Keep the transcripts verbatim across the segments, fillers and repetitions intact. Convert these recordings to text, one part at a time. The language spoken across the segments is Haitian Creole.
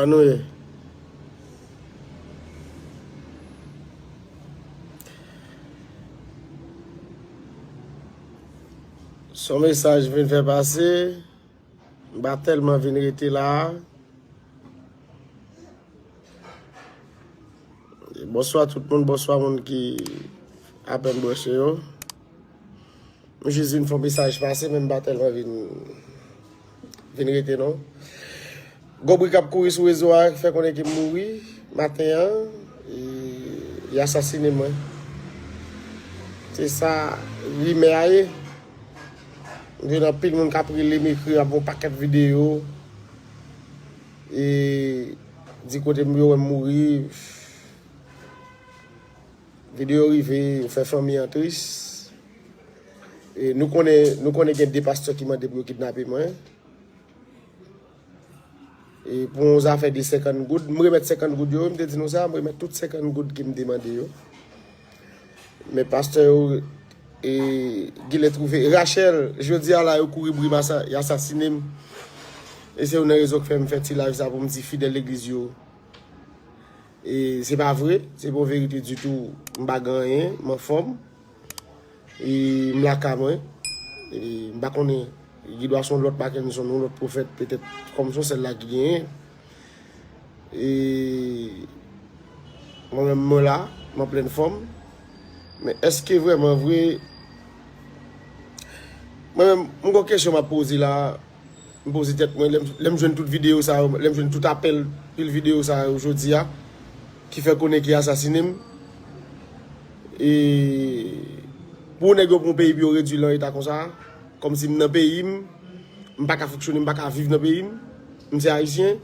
Kòman nou ye? Se yon mesaj m vin fè pase. M pa tèlman vin rete la a. Bonswa tout moun, bonswa moun ki apèn branche yo. M jis vin fè yon mesaj pase, men m pa tèlman vin, vin rete non. Gwo bri k ap kouri sou rezo a fè konnen ke m mouri maten an, e, y asasinen mwen. Se sa rimè a ye. M jwenn anpil moun k ap rele m, ekri, ap yon pakèt videyo. E di kote m yo wè m mouri. Videyo rive, yo fè fanmi an tris. E nou konnen, nou konnen gen de pastè ki mande pou yo kidnape mwen. E pou yon zafè de senkant goud, m remèt senkant goud yo, m te di nou sa, m remèt tout senkant goud ke m te mande yo. Men pastè yo, e, genlè twouve. Rachel, jodi a la, yo kouri bri m, asa-, y asasinen m. E se youn nan rezon k fè m fè ti live sa pou m di fidèl legliz yo. E se pa vre, se pa yon verite ditou. M pa gen anyen, m anfòm. E m lakay mwen. E m pa konnen, li dwe se yon lòt Mackenson, yon lòt pwofèt, petèt, kòm se yon sèl la ki genyen. E mwen menm, mwen la, m an plèn fòm. Men èske vrèman vre, mwen menm, m gon kesyon m ap poze la, m poze tèt mwen, lè m, lè m jwenn tout videyo sa yo, lè m jwenn tout apèl, pil videyo sa yo jodi a, ki fè konnen ki asasinen m. E pou nèg yo pran peyi pou yo redwi l an eta konsa, kòmsi m nan peyi m, m pa ka fonksyone, m pa ka viv nan peyi m, m se ayisyen.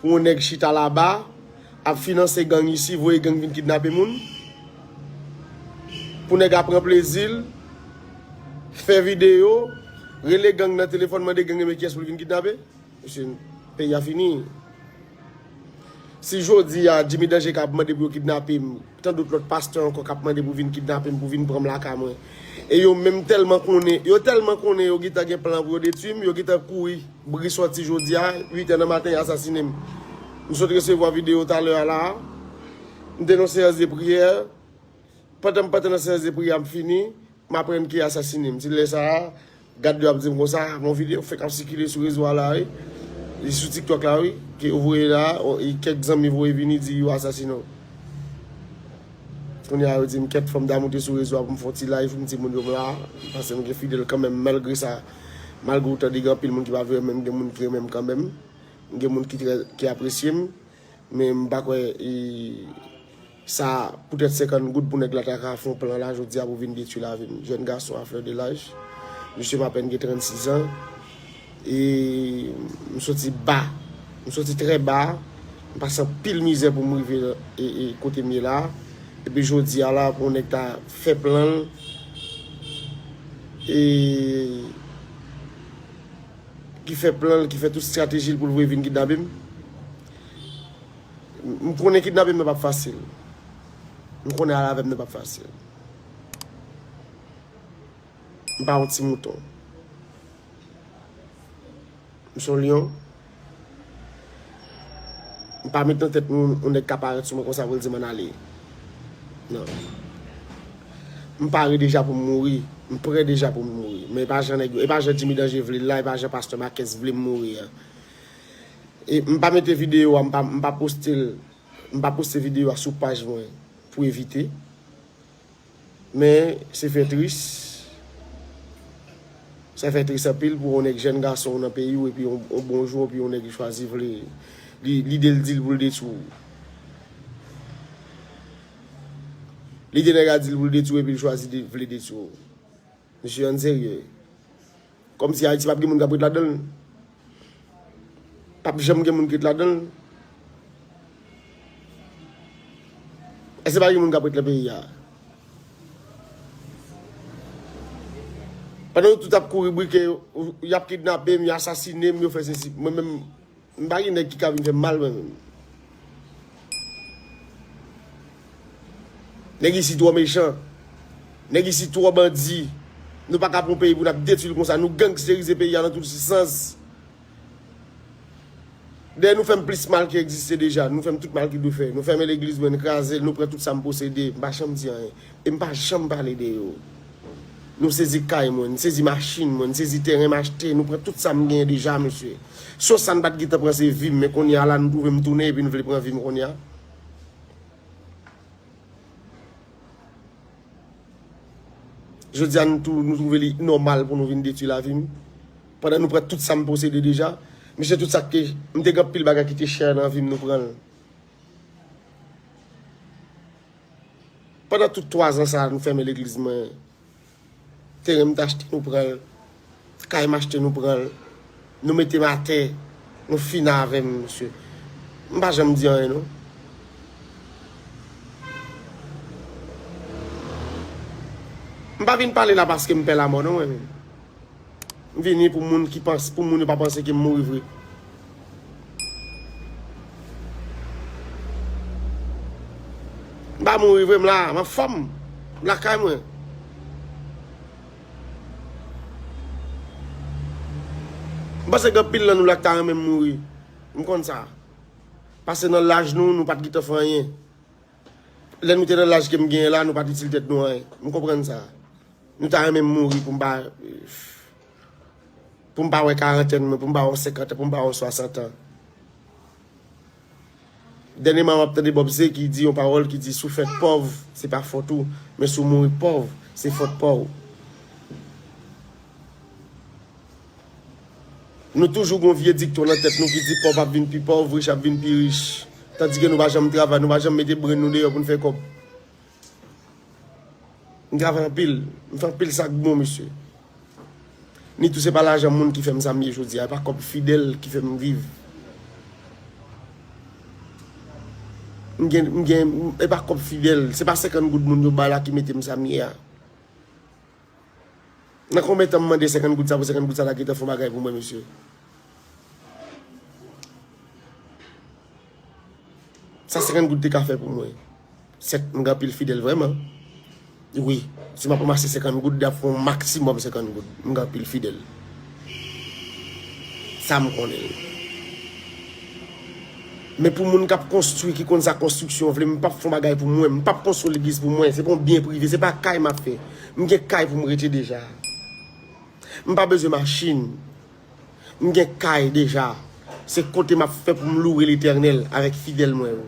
Pou yon nèg chita laba, ap finanse gang isi, voye gang vin kidnape moun. Pou nèg ap pran plezi l, fè videyo, rele gang nan telefòn, mande gang nan men kiyès pou l vin kidnape. Mesye, peyi a fini. Si jodi a Jimmy Danger ka ap mande pou yo kidnape m, tandout lòt pastè ankò k ap mande pou vin kidnape m, pou vin pran m lakay mwen. E yo menm tèlman konnen, yo tèlman konnen yo gentan gen plan pou yo detwi m, yo gentan kouri, bri sòti jodi a, uit è nan maten, y asasinen m. M sot resevwa videyo talè a la a. M te nan seyans de priyè. Pandan m pandan nan seyans de priyè a, m fini. M aprann ke asasinen m. Se lè sa a, gad yo ap di m konsa, gon videyo fèk ap sikile sou rezo a la, wi. Li sou TikTok la, wi. Ke yo voye la, o, e kèk zanmi voye vini di yo asasinen w. Kounye a, yo di m, kèt, fò m ta moute sou rezo a pou m fè yon ti live pou m di moun yo m la. Paske m gen fidèl kanmenm, malgre sa. Malgre w tande gen anpil moun ki pa vle renmen m, gen moun ki renmen m kanmenm. Gen moun ki trè, ki apresye m. Men m pa kwè, e, sa poutèt senkant goud pou nèg la ta ka fè yon plan la jodi a pou vin detwi lavi m. Jèn gason a flè de laj. Mesye m apèn gen trannsis an. E m soti ba. M soti trè ba. M pase anpil mizè pou m rive, e, e, kote m ye la. Epi jodi a la, pou yon nèg ta fè plan l, e, ki fè plan l, ki fè tout estrateji l pou l voye vin kidnape m. M konnen kidnape m nan p ap fasil. M konnen al avè m nan p ap fasil. M pa yon ti mouton. M se yon lyon. M pa met nan tèt mwen yon nèg ka parèt sou mwen konsa pou l di m ann ale. Non. M pare deja pou m mouri. M prè deja pou m mouri. Men e pa jan nèg yo, e pa jan Jimmy Danger vle l la, e pa jan pastè Marques vle m mouri an. E m pa mete videyo a, m pa, m pa poste l, m pa poste videyo a sou paj mwen pou evite. Men se fè tris. Sa fè tris anpil pou yon nèg jèn gason nan peyi w, epi yon, yon bon jou, epi yon nèg chwazi vle, li, lide l di l pou l detwi w. Lide nèg la di l pou l detwi w, epi l chwazi de, vle detwi w. Mesye, ann serye. Kòmsi Ayiti p ap gen moun k ap ret ladan l. P ap janm gen moun ki ret ladan l. Èske pa gen moun k ap ret nan peyi a? Pandan nou tout ap kouri brike, y ap kidnape m, y asasine m, yo fè sesi. Mwen menm, m pa gen nèg ki ka vin fè m mal, mwen menm. Nèg isi twò mechan. Nèg isi twò bandi. Nou pa ka pran peyi pou n ap detwi l konsa. Nou gangsterize peyi a nan tout sans. Dèyè nou fè m plis mal ki egziste deja. Nou fè m tout mal ki dwe fè. Nou fèmen legliz mwen, n kraze l, nou pran tout sa m posede. M pa janm di anyen. E m pa janm pale de yo. Nou sezi kay mwen, n sezi machin mwen, n sezi teren m achte. Nou pran tout sa m genyen deja, mesye. Si yon sa n pa t gentan pran se vi m, men kounye a la nou twouve m tounen epi n vle pran vi m kounye a. Jodi a nou tou, nou twouve li nòmal pou nou vin detwi lavi m. Pandan nou pran tout sa m posede deja. Mesye, tout sa ke m te gen anpil bagay ki te chè nan vi m, nou pran l. Pandan tout twa zan sa a, nou fèmen legliz mwen. Teren m t achte, nou pran l. Kay m achte, nou pran l. Nou mete m atè. Nou fini avè m, mesye. M pa janm di anyen, non. M pa vin pale la paske m pè lamò, non, mwen menm. M vini pou moun ki panse, pou moun yo pa panse ke m mouri vre. M pa mouri vre, m la, m anfòm. M lakay mwen. M panse gen anpil nan nou la ki ta renmen m mouri. M konn sa. Paske nan laj nou, nou pa t gentan fè anyen. Lè nou te nan laj ke m genyen la, nou pa t itil tèt nou anyen. M konprann sa. Nou ta renmen m mouri pou m pa, pou m pa wè karantèn mwen, pou m pa wè senkant an, pou m pa wè swasant an. Dènyèman, m ap tande Bob Zé ki di yon pawòl ki di, si w fèt pòv, se pa fòt ou, men si w mouri pòv, se fòt pa w. Nou toujou gon vye dikton nan tèt nou ki di pòv ap vin pi pòv, rich ap vin pi rich. Tandike nou pa janm travay, nou pa janm mete brenn nou deyò pou n fè kòb. M travay anpil, m fè anpil sa k bon, mesye. Ni tou se pa lajan moun ki fè m sa m ye jodi a, e pa kòb Fidèl ki fè m viv. M gen, m gen, e pa kòb Fidèl, se pa senkant goud moun yo bay la ki mete m sa m ye a. Nan konbyen tan m mande senkant goud sa pou senkant goud sa ta gentan fè yon bagay pou mwen, mesye? Sa senkant goud te ka fè pou mwen. Sèt, m gen anpil Fidèl vrèman. Wi, si m ap ranmase senkant goud, y ap fè yon maksimòm senkant goud. M gen anpil Fidèl. Sa m konnen l. Men pou moun k ap konstwi, ki konn sa konstriksyon vle, m p ap fè yon bagay pou mwen, m p ap konstwi legliz pou mwen, se pa yon byen prive, se pa kay m ap fè. M gen kay pou m rete deja. M pa bezwen machin. M gen kay deja. Se kote m ap fè pou m loure Letènèl avèk fidèl mwen yo.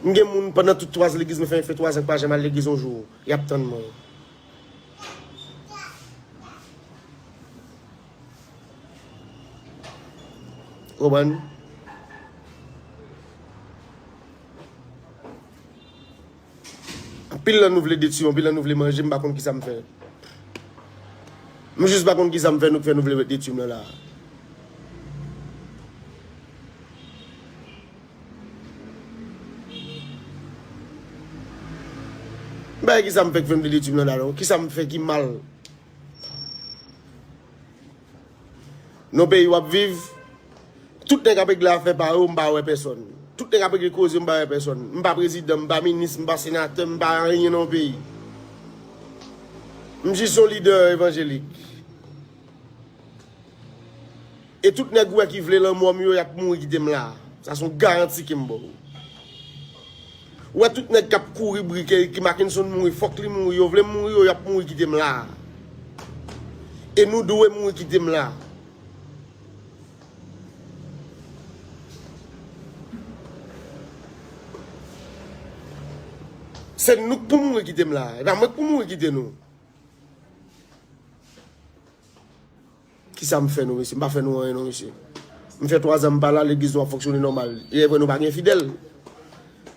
M gen moun pandan tout twa zan legliz mwen fè, fè twa zan k pa janm al legliz yon jou. Y ap tann mwen. Konprann? Anpil nan nou vle detwi m, anpil nan nou vle manje m, m pa konn kisa m fè. M jis pa konn kisa m fè, nou k fè nou vle detwi m nan la. M pa wè kisa m fè k fè m vle detwi m nan la non. Kisa m fè ki mal? Nan peyi w ap viv, tout nèg ap regle afè pa yo, m pa wè pèsonn. Tout nèg ap regle koze, m pa wè pèsonn. M pa prezidan, m pa minis, m pa senatè, m pa anyen nan peyi. M jis yon lidè evanjelik. E tout nèg ou wè ki vle lanmò m yo, y ap mouri kite m la. Sa se yon garanti ke m ba w. Ou wè tout nèg k ap kouri bri ke, ke Mackenson mouri, fòk li mouri, yo vle m mouri, yo, y ap mouri kite m la. E nou dwe mouri kite m la. Se nou k pou mouri kite m la. E pa mwen k pou mouri kite nou. Kisa m fè nou, mesye? M pa fè nou anyen non, mesye. M fè twa zan m pa la, legliz nou ap fonksyone nòmal. E vre nou pa gen fidèl.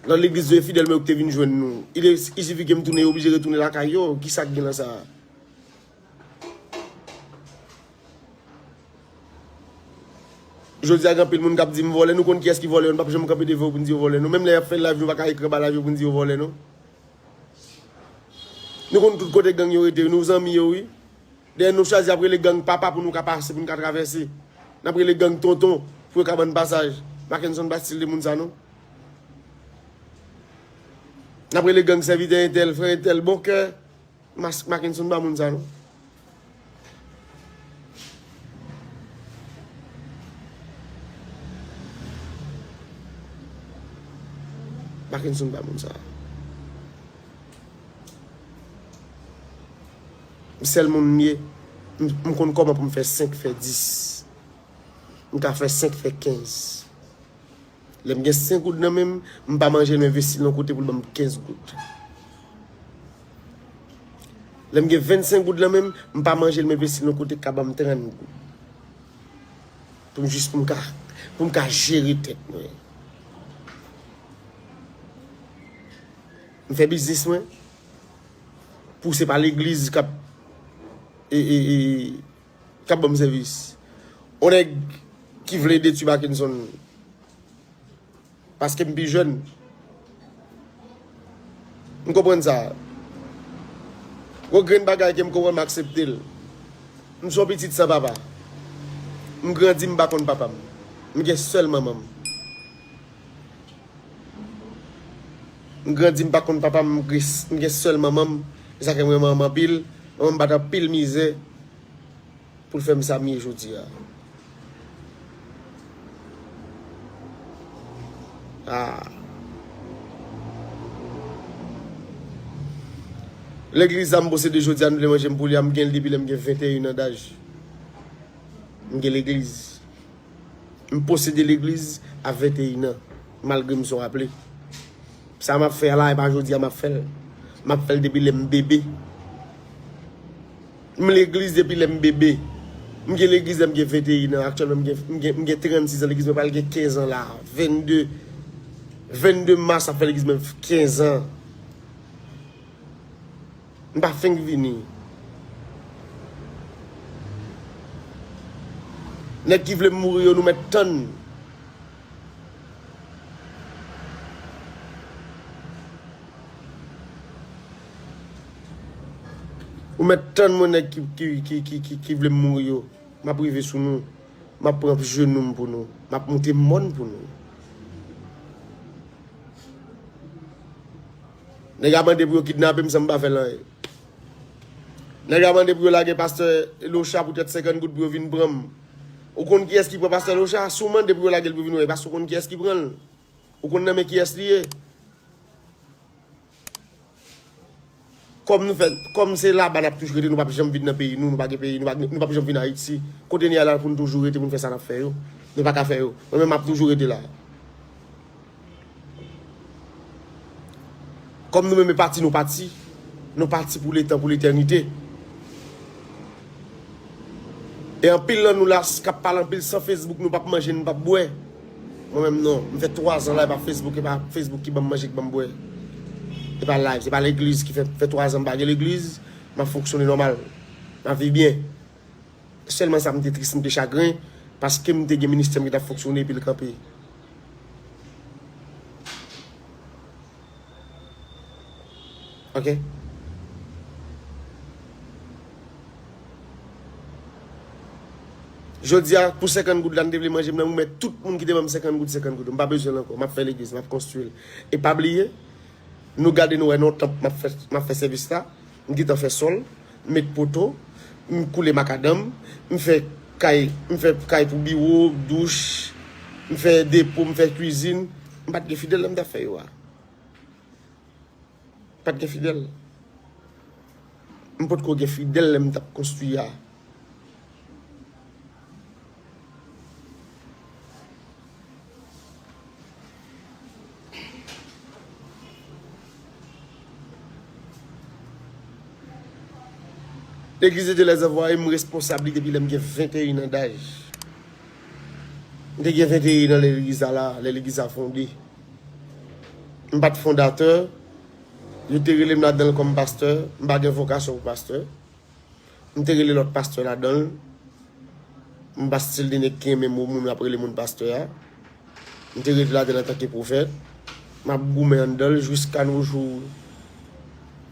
Nan legliz yo fidèl, men yo ki te vin jwenn nou. Il, il sifi ke m tounen, yo oblije retounen lakay yo. Kisa k gen nan sa a? Jodi a, gen anpil moun k ap di m vòlè. Nou konn kiyès ki vòlè yo, nou p ap janm kanpe devan yo pou n di yo vòlè, non. Menm lè y ap fè live, nou pa ka ekri anba live yo pou n di yo vòlè, non. Nou konn tout kote gang yo rete, nou zanmi yo, wi. Dèyè nou chwazi ap rele gang papa pou nou ka pase, pou nou ka travèse. N ap rele gang tonton pou yo ka ban n pasaj. Mackenson pa stil de moun sa, non. N ap rele gang sèvitè entèl, frè entèl, bon kè. Mas-, Mackenson pa moun sa, non. Mackenson pa moun sa. M sèl moun m ye. M, m konn kòman pou m fè senk, fè dis. M ka fè senk, fè kenz. Lè m gen senk goud nan men m, m pa manje l, m envesti l yon kote pou l ban m kenz goud. Lè m gen vennsenk goud nan men m, m pa manje l, m envesti l yon kote k ka ban m trant goud. Pou m jis pou m ka, pou m ka jere tèt mwen. M fè biznis mwen. Pou se pa legliz k ap, e, e, e, k ap ban m sèvis. On nèg ki vle detwi Mackenson. Paske m pi jèn. M konprann sa. Gon grenn bagay ke m konprann, m aksepte l. M se yon pitit san papa. M grandi, m pa konn papa m. M gen sèl manman m. M grandi, m pa konn papa m, m gen, m gen sèl manman m. E sa fè m renmen manman m anpil. Manman m bat anpil mizè pou l fè m sa m ye jodi a. Ah. Legliz sa m posede jodi a, nou vle manje m pou li a, m gen l depi lè m gen venteyen an daj. M gen legliz. M posede legliz a venteyen an, malgre m se yon aple. Sa m ap fè a la, e pa jodi a m ap fè l. M ap fè l depi lè m bebe. M legliz depi lè m bebe. M gen legliz lè m gen venteyen an. Aktyèlman, m gen, m gen, m gen trannsis an, legliz mwen pral gen kenz an la. Vennde, vennde mas ap fè legliz mwen kenz an. M pa fenk vini. Nèg ki vle m mouri yo, nou mèt tann. Ou mèt tann mwen, nèg ki, ki, ki, ki, ki, ki vle m mouri yo. M ap rive sou nou. M ap pran jenou m pou nou. M ap moute mòn pou nou. Nèg a mande pou yo kidnape m san m pa fè l anyen. Nèg a mande pou yo lage pastè Locha poutèt senkant goud pou yo vin pran m. Ou konn kiyès ki pran pastè Locha? Si w mande pou yo lage l pou yo vin wè, e paske w konn kiyès ki pran l. Ou konn nan men kiyès li ye. Kòm nou fè, kòm se laba n ap toujou rete, nou p ap janm vin nan peyi nou, nou pa gen peyi, nou pa, nou p ap janm vin Ayiti. Kote n ye a la pou n toujou rete, pou n fè sa n ap fè yo. Nou pa ka fè yo. Mwen menm, m ap toujou rete la. Kòm nou menm e pati, nou pati. Nou pati pou letan, pou letènite. E anpil nan nou la, k ap pale anpil san Facebook, nou p ap manje, nou p ap bwè. Mwen menm non, m fè twazan la, e pa Facebook, e pa Facebook ki ban m manje, ki ban m bwè. E pa live, se pa legliz ki fè, fè twazan m pa gen legliz, m ap fonksyone nòmal. M ap viv byen. Sèlman sa m te tris, m te chagren, paske m te gen ministè m ki t ap fonksyone epi l kanpe. Ok? Jodi a, pou senkant goud la, m te vle manje m nan, m remèt tout moun ki te ban m senkant goud, senkant goud. M pa bezwen l ankò. M ap fè legliz, m ap konstwi l. E pa bliye, nou gade, nou wè nan tanp m ap fè, m ap fè sèvis la. M gentan fè sòl, m met poto, m koule makadanm, m fè kay, m fè kay pou biwo, douch, m fè depo, m fè kwizin. M pa t gen fidèl lè m t ap fè yo a. Pa t gen fidèl. M potko gen fidèl lè m t ap konstwi a. Legliz de lèzanvwaye, m responsab li depi lè m gen venteyen an daj. M te gen venteyen an lè legliz la la, lè legliz la fonde. M pa t fondatè. Yo te rele m ladan l kòm pastè. M pa gen vokasyon pou pastè. M te rele lòt pastè ladan l. M pa stil de nèg ki renmen mo moun ap rele moun pastè a. M te rete ladan l antanke pwofèt. M ap goumen anndan l jiska nos jours.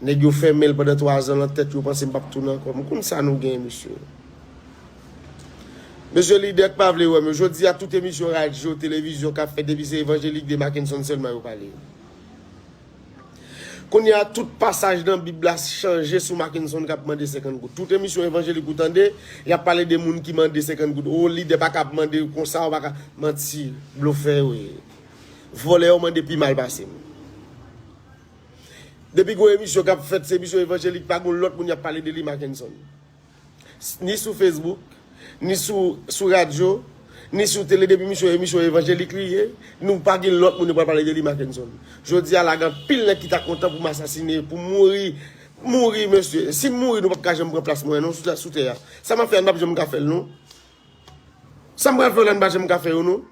Nèg yo fèmen l pandan twa zan nan tèt yo, panse m p ap tounen ankò. M konn sa nou gen, mesye. Mesye lidè k pa vle wè m yo. Jodi a, tout emisyon radyo, televizyon k ap fèt, depi se evanjelik, de Mackenson sèlman yo pale. Kounye a, tout pasaj nan Bib la chanje sou Mackenson k ap mande senkant goud. Tout emisyon evanjelik ou tande, y ap pale de moun ki mande senkant goud. O, lidè pa ka ap mande konsa, ou pa ka. Manti, blofè yo ye. Vòlè yo mande pi mal pase m. Depi gon emisyon k ap fèt, se emisyon evanjelik, pa gon lòt moun y ap pale de li, Mackenson. Ni sou Facebook, ni sou, sou radyo, ni sou tele, depi misyon, emisyon evanjelik li ye, nou pa gen lòt moun yo pral pale de li, Mackenson. Jodi a la, gen anpil nèg ki ta kontan pou m asasine, pou m mouri, mouri, mesye. Si m mouri, nou p ap ka janm pran plas mwen, non, sou, sou tè a. Sa m ap fè a, nou p ap janm ka fè l, non. Sa m pral fè yo la, nou p ap janm ka fè yo, non.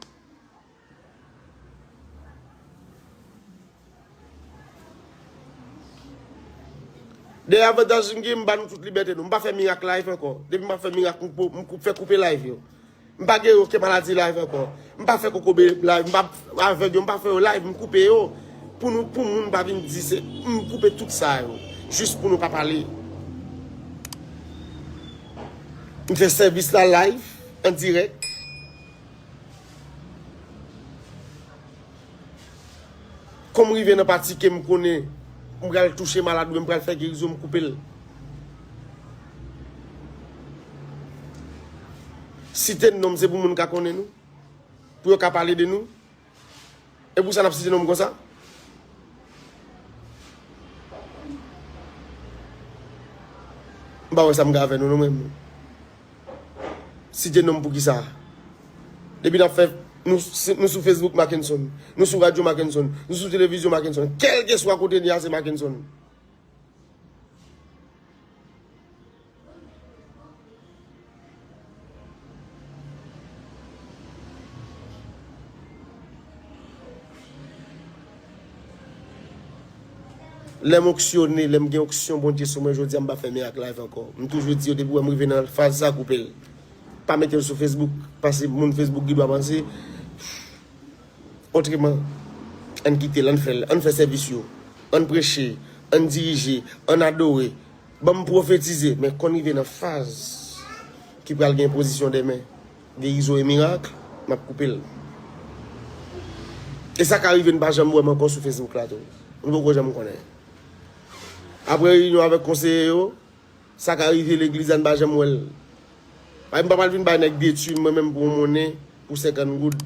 Dèyè avantaj m gen, m ba nou tout libète nou. M pa fè mirak live ankò. Depi m pa fè mirak, m pou, m koup, fè koupe live yo. M pa gen okenn maladi live ankò. M pa fè kokobe live, m pa avèg yo, m pa fè yo live, m koupe yo. Pou nou, pou moun pa vin di se, m koupe tout sa yo. Jis pou nou pa pale. M fè sèvis la live, an dirèk. Kòm rive nan pati ke m konnen m pral touche malad oubyen m pral fè gerizon, m koupe l. Site non m se pou moun ka konnen nou, pou yo ka pale de nou. E pou sa n ap site non m konsa? M pa wè sa m ka fè nou non menm. Site non m poukisa? Depi n ap fè, nou, nou sou Facebook Mackenson, nou sou radyo Mackenson, nou sou televizyon Mackenson. Kèlkeswa kote n ye a, se Mackenson. Lè m onksyone, lè m gen onksyon Bondye sou mwen, jodi a m pa fè mirak live ankò. M toujou di yo, depi w wè m rive nan faz sa, koupe l. Pa mete l sou Facebook, paske moun Facebook gen dwa panse otreman. Ann kite l, ann fè l, ann fè sèvis yo, ann preche, ann dirije, ann adore. Ban m pwofetize, men konn rive nan faz ki pral gen pozisyon dèmen, gerizon e mirak, m ap koupe l. E sa ka rive n pa janm wè m ankò sou Facebook la tou. M poko janm konnen. Apre reyinyon avèk konseye yo, sa ka rive legliz la n pa janm wè l. Paske m pa pral vin bay nèg detwi m mwen menm pou yon monnen, pou senkant goud.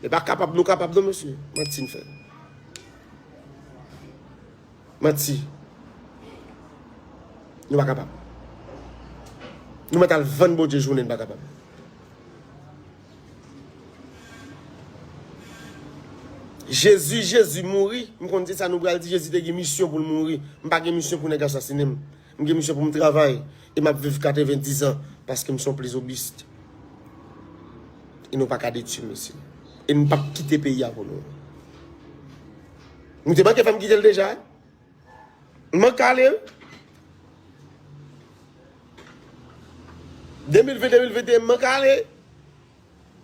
E pa kapab, nou kapab non mesye. Manti n fè. Manti. Nou pa kapab. Nou mèt al vann Bondye jounen, n pa kapab. Jezi, Jezi mouri, m konn se sa nou pral di, Jezi te gen misyon pou l mouri. M pa gen misyon pou nèg asasinen m. M gen misyon pou m travay. E m ap viv katrevendiz an paske m se yon plizobis. E nou pa ka detwi m, mesye. E n p ap kite peyi a pou nou. Nou te manke fè m kite l deja, wi. M manke ale, wi. De mil ven, de mil venteyen, m manke ale.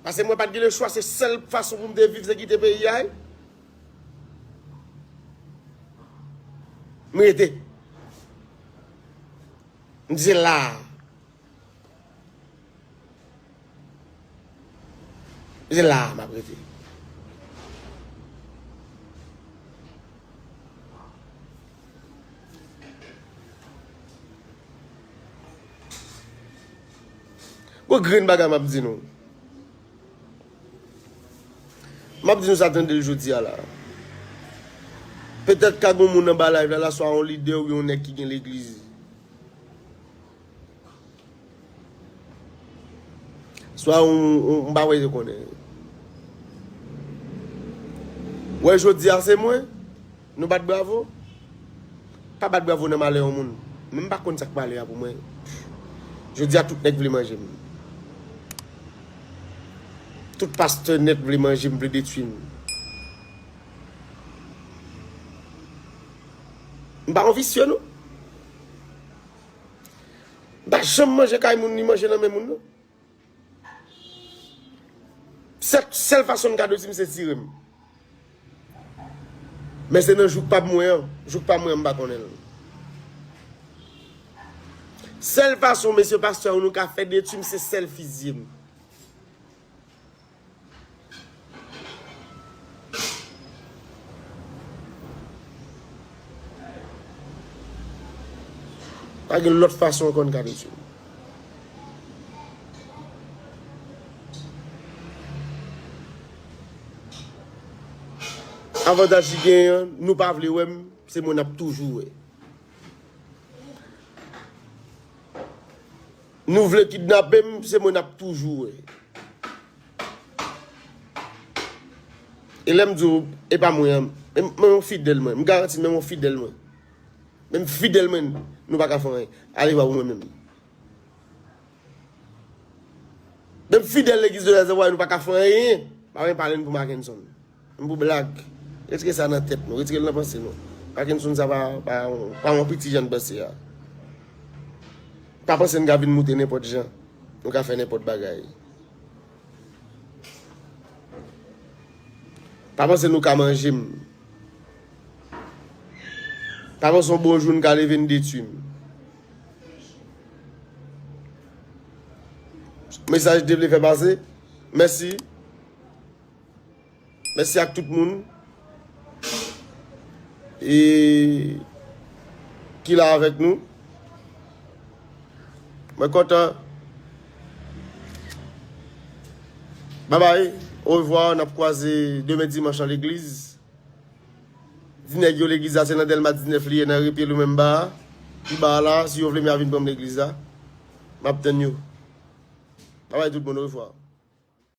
Paske mwen pa t gen lechwa, se sèl fason pou m te viv, se kite peyi a, wi. M rete. M di se la. Se la a m ap rete. Gon grenn bagay m ap di nou. M ap di nou sa tande l jodi a la. Petèt ka gon moun anba live la, la swa yon lidè oubyen yon nèg ki gen legliz. Swa yon, yon, m pa wè yo konnen. Wè jodi a se mwen, nou bat bravo. Pa bat bravo nan malè yon moun. Men m pa konn sa k malè a pou mwen. Jodi a tout nèg vle manje m. Tout pastè nèt vle manje m, vle detwi m. M pa yon visye non. M pa janm manje kay moun ni manje nan men moun non. Sèl, sèl fason n ka detwi m, se tire m. Men se nan jouk pa mwen an. Jouk pa mwen an, m pa konnen l. Sèl fason, mesye pastè, nou ka fè detwi m, se sèl fizye m. Pa gen lòt fason ankò n ka detwi m. Avantaj ki genyen an, nou pa vle wè m, se mwen n ap toujou wè. Nou vle kidnape m, se mwen n ap toujou wè. E lè m di w, e pa mwen an, men, men yon fidèl mwen, m garanti menm yon fidèl mwen. Menm fidèl mwen, nou pa ka fè anyen. Ale wè ou mwen menm. Menm fidèl legliz de Lazarre, nou pa ka fè anyen. Pa vin pale n pou Mackenson. M pou blag. Retire sa nan tèt nou, retire l nan panse nou. Mackenson sa pa, pa, pa yon piti jan n panse a. Pa panse n ka vin moute nenpòt jan. Nou ka fè nenpòt bagay. Pa panse nou ka manje m. Pa panse yon bon jou n ka leve n detwi m. Mesaj te vle fè pase. Mèsi. Mèsi ak tout moun. E ki la avèk nou. Mwen kontan. Babay, orevwa, n ap kwaze demen dimanch nan legliz. Di nèg yo legliz la se nan Dèlma diznèf li ye, nan Repye Lumumba a. Pi ba a la, si yo vle m, y a vin pran m legliz la. M ap tann yo. Babay tout moun, orevwa.